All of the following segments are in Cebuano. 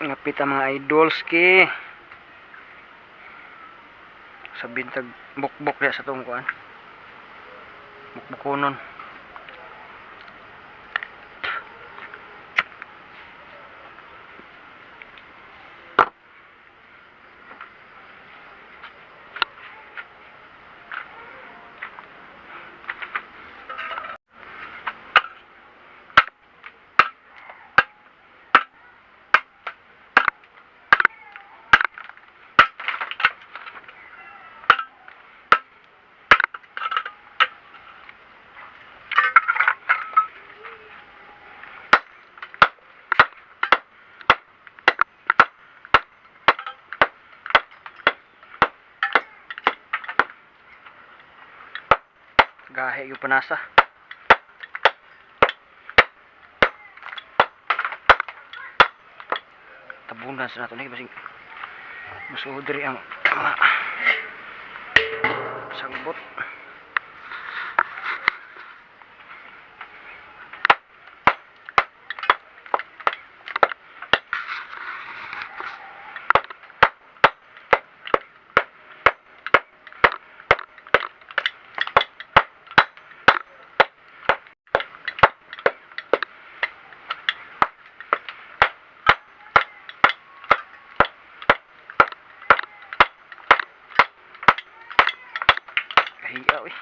Ngapit ang mga idols ki. Sa bintag bukbok diya sa tungkuan. Bukbukonon. Gahe yung panasa. Tabunan sa nato ni basing musuod diri ang mga sangbot. Kahiya uy.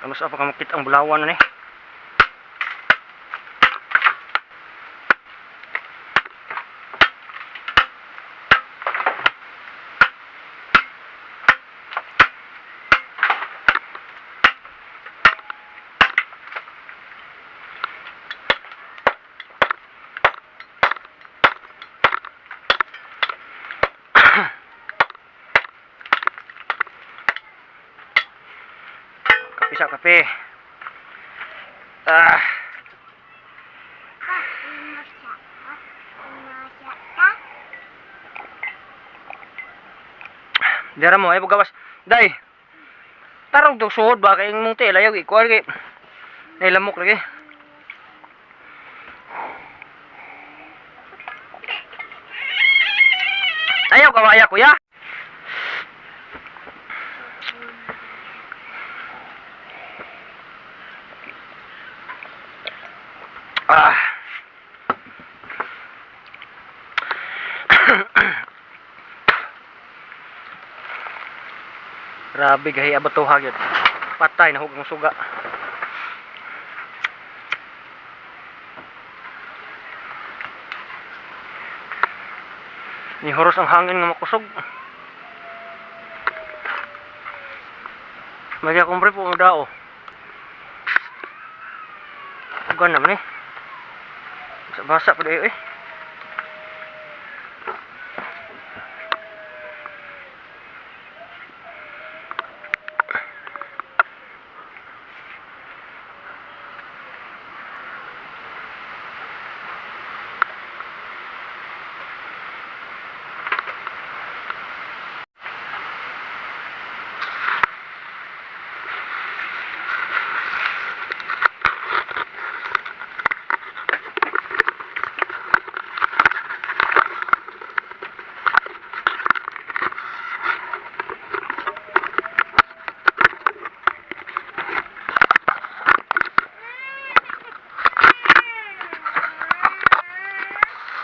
Ano sa pa ka ang bulawan na ni? Kape sa kape. Ah, dira mo ay bugawas. Day. Tarong to suod ba kay imong tela ayaw ikuan kay lamok lagi. Ayaw kawaya kuya. Ah. Grabe gahi abatuha gyud. Patay na hugang suga. Ni horos ang hangin nga makusog. Nagya kumbre po dao. Ugan naman eh. Basa pa dayo eh.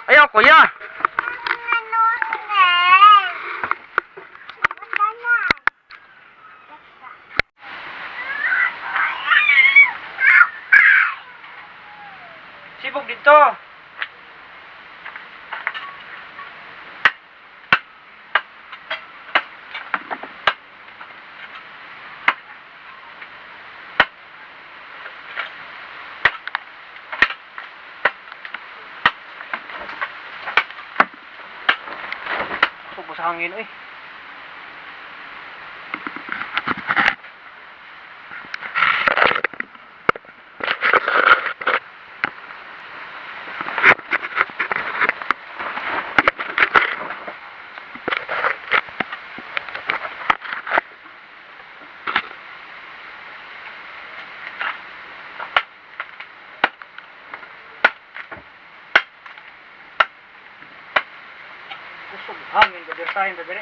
Ayaw kuya. Dito. Subo sa hangin eh. Kusog hangin gadir tayo gadir.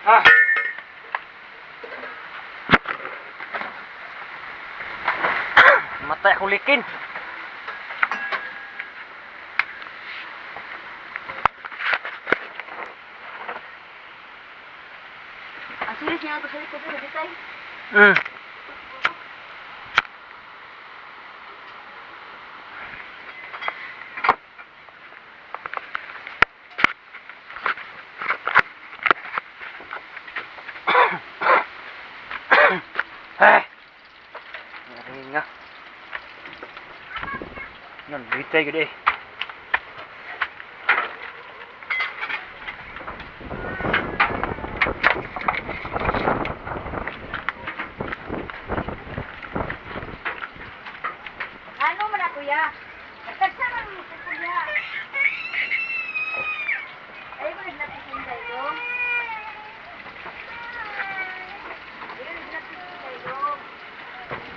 Ah. Matay ako likin. Ang serious niya ako sa likod sa bitay. Eh. Nga. Nan bitay gud eh. Ano man na kuya? Nagtagsa man mo sa kuya. Ay ko naglapit tayo. Ay ko naglapit tayo.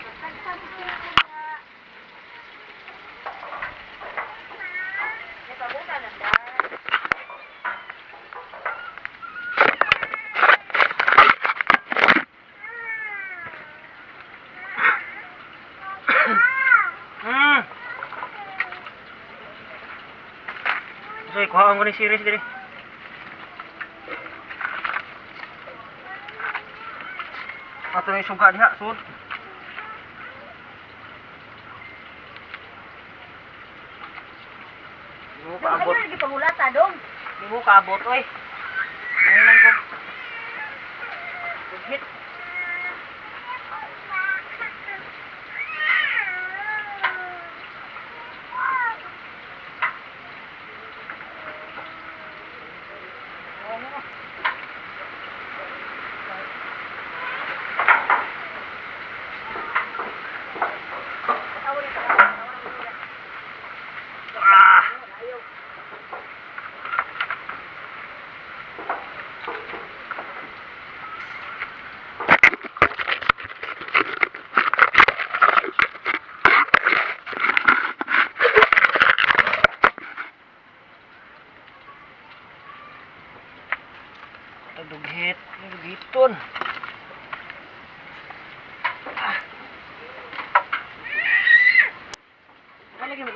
Nagtagsa mo sa kuya. May pabuta na ba? Sorry, kuhaan ko ni series diri. Ato na isuga diha, sud. Di mo kaabot. Ano lagi pangulata dong? Di mo kaabot oy. Ano lang ko. Hit.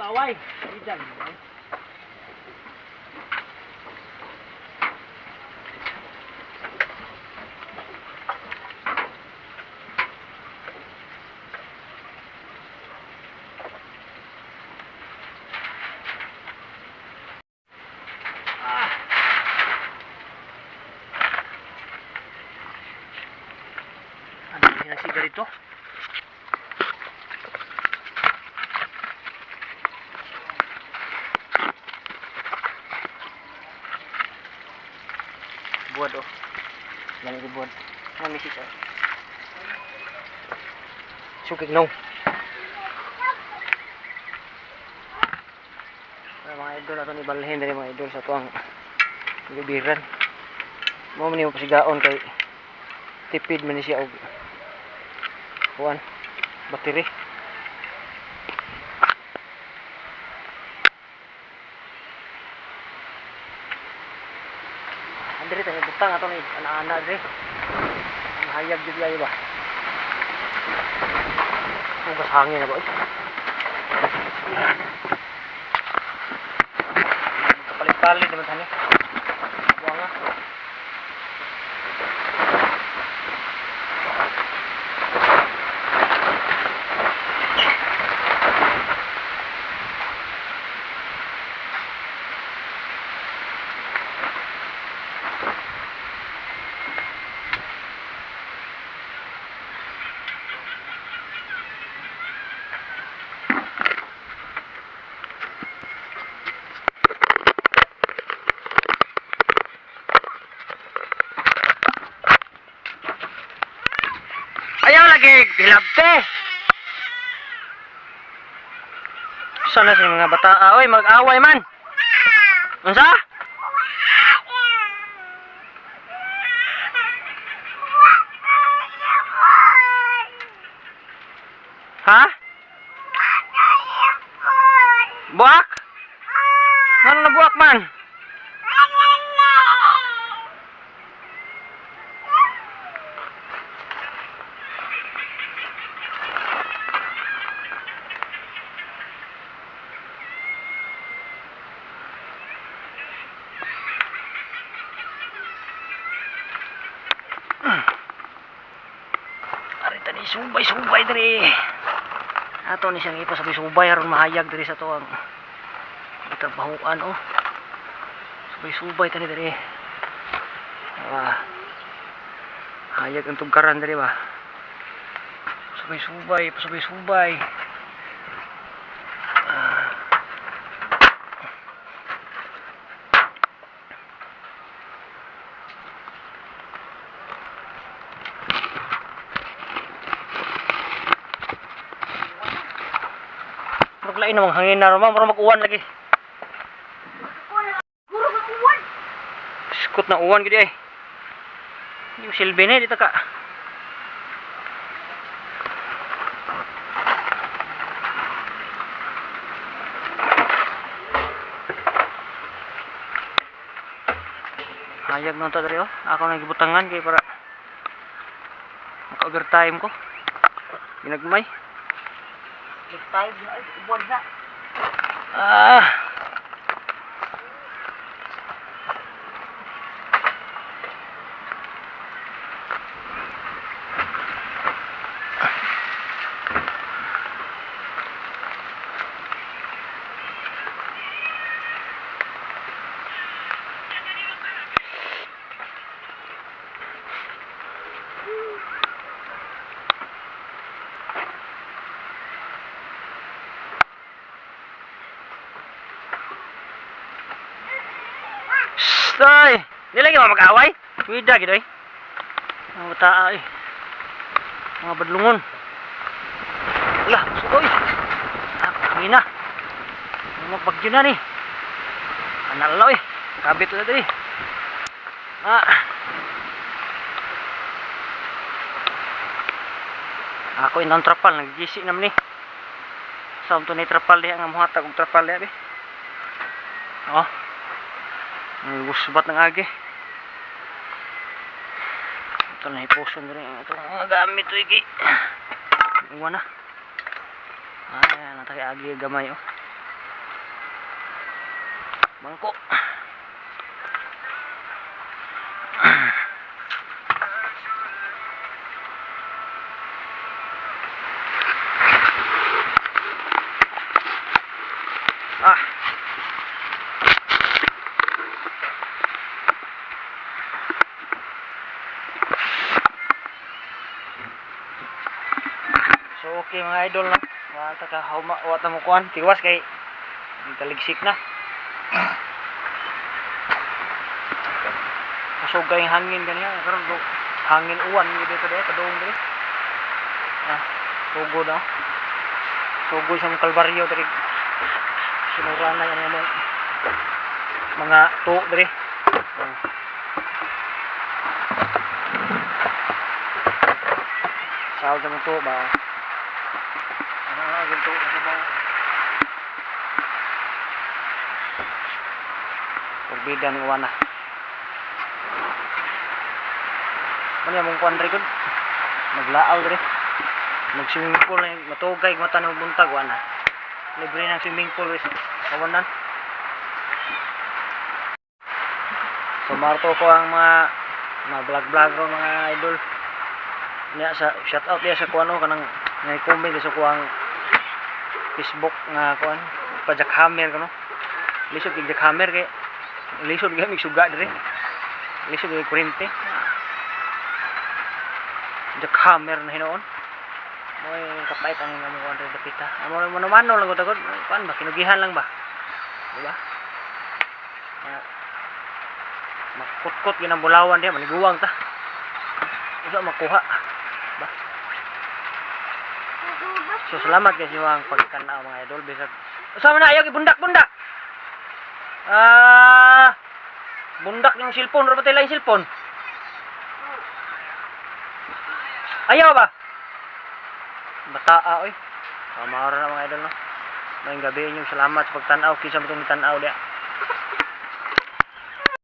Mag-away. Diyan. Ah. Ano yung nasiga dito? Buwad oh. Yan yung buwad. Mga misis oh. Sukig no. Ay, mga idol ato ni balhin diri mga idol sa tuang libiran. Mo man nimo pasigaon kay tipid man ni siya og kuan battery. Andre tayo butang ato ni ana-ana diri. Ang hayag jud kayo ba. Hugas hangin na ba? Oy. Kapalit-palit naman tani. Buang nga. Ayaw lagi hilabte. Sana sa mga bata, oy, mag-away man. Unsa? Ha? Buak? Ano na buak man? Ari tani subay-subay diri. Ato ni siyang ipasabay-subay aron mahayag diri sa tuang trabahuan oh. Subay-subay tani diri. Ah. Hayag ang tugkaran diri ba. Subay-subay, pasabay-subay. Ah. Murag lain namang hangin na ro, murag mag-uwan lagi. Guro ka uwan. Skot na uwan gid ay. Yung silbi na dito ka. Hayag nang to diri oh. Ako nang gibutangan kay para maka-overtime ko. Ginagmay. Time na ay uwan na. Ah. Shh, oy! Di lagi mo mag-away? Wida gid oy. Mga bata ay. Mga badlungon. Wala, sukoy. Ah, hangin na. Magbagyo na ni. Anala oy. Kabit na diri. Ah. Ako inang trapal nagigisi naman ni. Sa unto ni trapal diha nga muhatag og trapal diha be. Oh. Ang gusbat ng agi. Ito na ipuson rin ito mga gamit ito iki. Uwan na. Ay, nataki agi gamay oh. Mangko. Ah. So okay mga idol, no. Wa ta ka huma, wa ta mo kuan, tiwas kay taligsik na. Kusog kay hangin ganiya karon do. Hangin uwan gid dito dito padung diri. Ah, sugod na. Sugod sa mong kalbaryo diri. Sinurana yan ang mga tuok diri. Ah. Sahod sa mong tuok ba? Ano nga ginto sa ba? Porbida ni Wana. Ano yung mong kuan record? Maglaaw diri. Mag swimming pool na matugay mata ng buntag wana. Libre ng swimming pool is kawanan. So marto ko ang mga vlog vlog ro mga idol. Niya sa shout out niya sa kuano kanang ngay comment sa kuang Facebook nga kuan pa jackhammer kano. Lisod kay jackhammer kay lisod kay migsuga diri. Lisod kay kuryente. Jackhammer na hinuon. Mo'y kapait ang among kuan diri dapita. Amo mo mano lang gud kuan ba kinugihan lang ba. Di ba? Makutkot gyud ang bulawan diha maniguwang ta. Usa makuha. Ba? So salamat kay sa inyong pagtan-aw mga idol bisag usa man na ayaw ibundak-bundak. Ah, bundak yung cellphone, ra ba tayo yung cellphone? Ayaw ba? Bataa oy. Samara na mga idol, no. Maayong gabi inyong salamat sa pagtan-aw kinsa man tong tan-aw diha.